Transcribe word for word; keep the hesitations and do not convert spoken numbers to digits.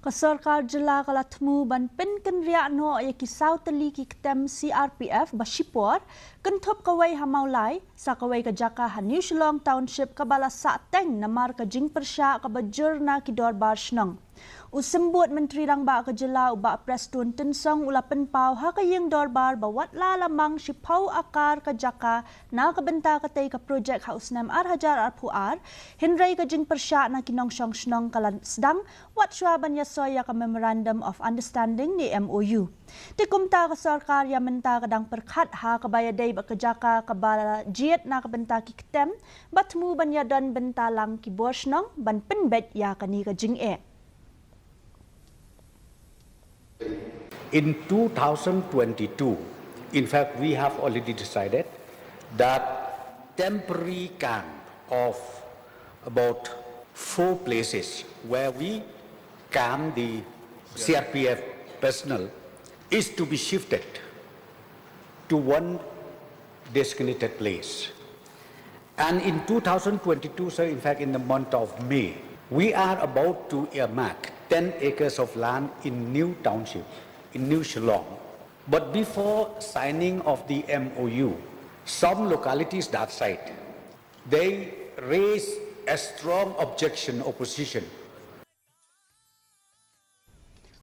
Ka sorkar jylla ka la thmu ban pynkynriah noh ïa ki saw tylli ki ktem C R P F ba shipor, kynthup kawei ha Mawlai, sa kawei ka jaka ha New Shillong Township kaba la sah teng namar ka jingpyrshah kaba jur na ki dorbar shnong. U Symbud Myntri Rangbah ka jylla u Bah Prestone Tynsong u la pynpaw ha ka ïing dorbar ba watla la mang shiphew akar ka jaka na ka bynta katei ka projek ha u snem ar hajar arphew ar, hynrei ka jingpyrshah na ki nongshong shnong ka la sdang wat shuwa ban ïasoi ïa ka Memorandum of Understanding ne M O U. Te kumta ka sorkar ïa mynta ka dang pyrkhat ha kaba ïadei bad ka jaka kaba la jied na ka bynta ki ktem, ba thmu ban ïadon bynta lang ki bor shnong ban pynbeit ïa kane ka jingeh. In two thousand twenty-two, in fact, we have already decided that temporary camp of about four places where we camp the C R P F personnel is to be shifted to one designated place. And in two thousand twenty-two, sir, in fact, in the month of May, we are about to earmark ten acres of land in New Township, in New Shillong. But before signing of the M O U, some localities that side, they raised a strong objection, opposition,